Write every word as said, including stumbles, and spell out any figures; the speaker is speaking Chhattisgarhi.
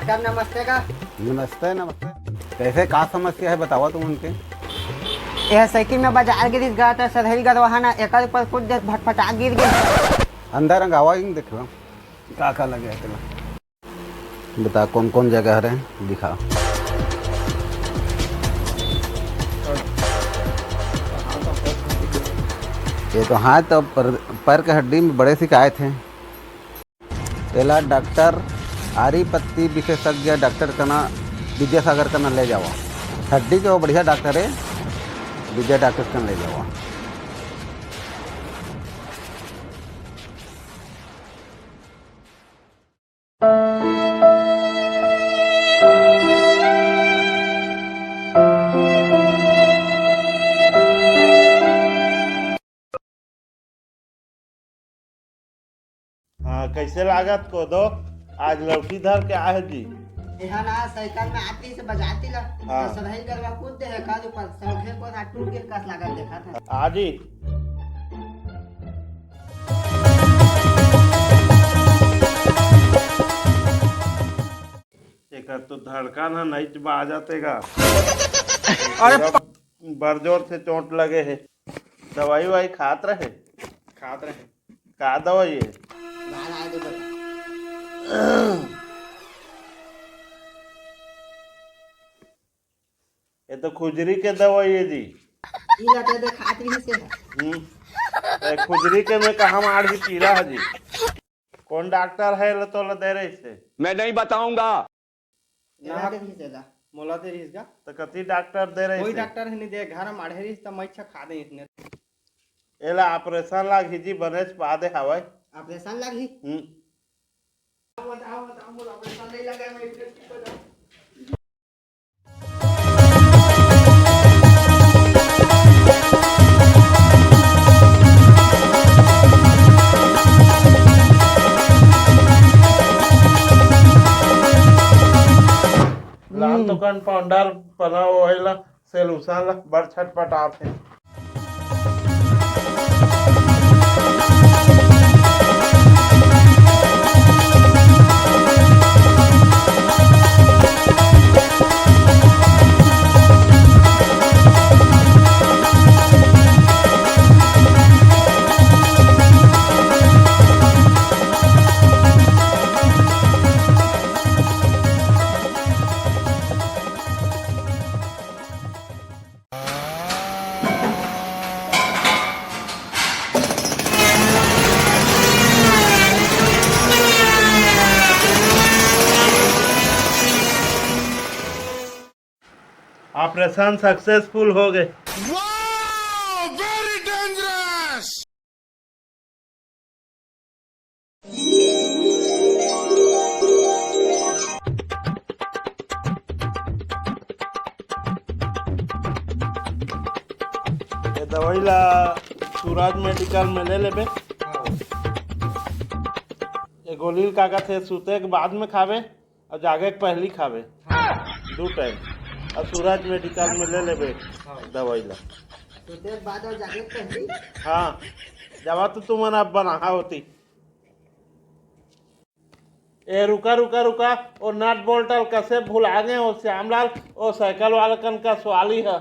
सर, नमस्ते गा। नमस्ते, नमस्ते। कैसे, का समस्या है, बतावा तुम उनके। यह साइकिल में बाजार गिरिस गा, त सधैल गरवा ह ना, एकर ऊपर कूद दे, भटभटा गिर गे। अंदर अंगावा ही देखो, का का लगे है तेला। बता, कौन कौन जगह हरे, दिखा। ये तो हाथ और पर, पैर के हड्डी में बड़े सिकायत है। तेला डॉक्टर आरीपत्ती विशेषज्ञ डॉक्टर कना, विद्यासागर कना ले जावा। हड्डी के वो बढ़िया डॉक्टर है, विद्या डॉक्टर कना ले जावा। हाँ, कैसे लागत कोदो? आज लौठी धर के आए जी। एहा ना साइकिल में आती से बजाती ला। हाँ। तो सधैल गरवा कूद दे है काज ऊपर, सौखे को ना टूट गिर कस लागत देखा था। आजी। एकर तो धड़कन ह नइच बाजत हे गा। अरे पूरा प- बरजोर से चोट लगे हे। दवाई वाई खात रहे? खात रहे। का दवाई है? ये तो खुजरी के दवाई है जी। ई ला तो दे खात रही से है। हम्म। ए, खुजरी के में कहाँ मार ही पीरा है जी? कौन डॉक्टर है ला तोला दे रही से? मैं नहीं बताऊंगा। ना। एला दे रही से ला। मोला दे रही इसका। तो कति डॉक्टर दे रही कोई से? डॉक्टर ही नहीं दे, घर में आढ़े रही तो मैं अच्छा खा दे इसने। एला ऑपरेशन लाग ही जी, बने पा दे हवाई। ऑपरेशन लाग ही? हम्म। बताओ, बताओ, मोला ऑपरेशन नहीं लगा, मैं इधर ठीक हो जाऊँ। लान तो कंपाउंडर पना ओहेला, सेलूसन ला बड़ छटपटात हे। ऑपरेशन सक्सेसफुल हो गए। Wow, very dangerous। ये दवाई ला सूरज मेडिकल में ले लेबे। ये गोली का कहत हे, सूते के बाद में खाबे। अउ जागे के पहिली खाबे। हाँ। दू टाइम। अउ सूरज मेडिकल में ले लेबे हाँ। दवाई ला। तो तेरे बाद अउ जागे के पहिली? हाँ। जावा तो तुमन अब बनाहा होती। ए, रुका, रुका, रुका। ओ नट बोल्ट ल कसे भुला गे ओ श्यामलाल, ओ साइकिल वाला कन का स्वाली ह।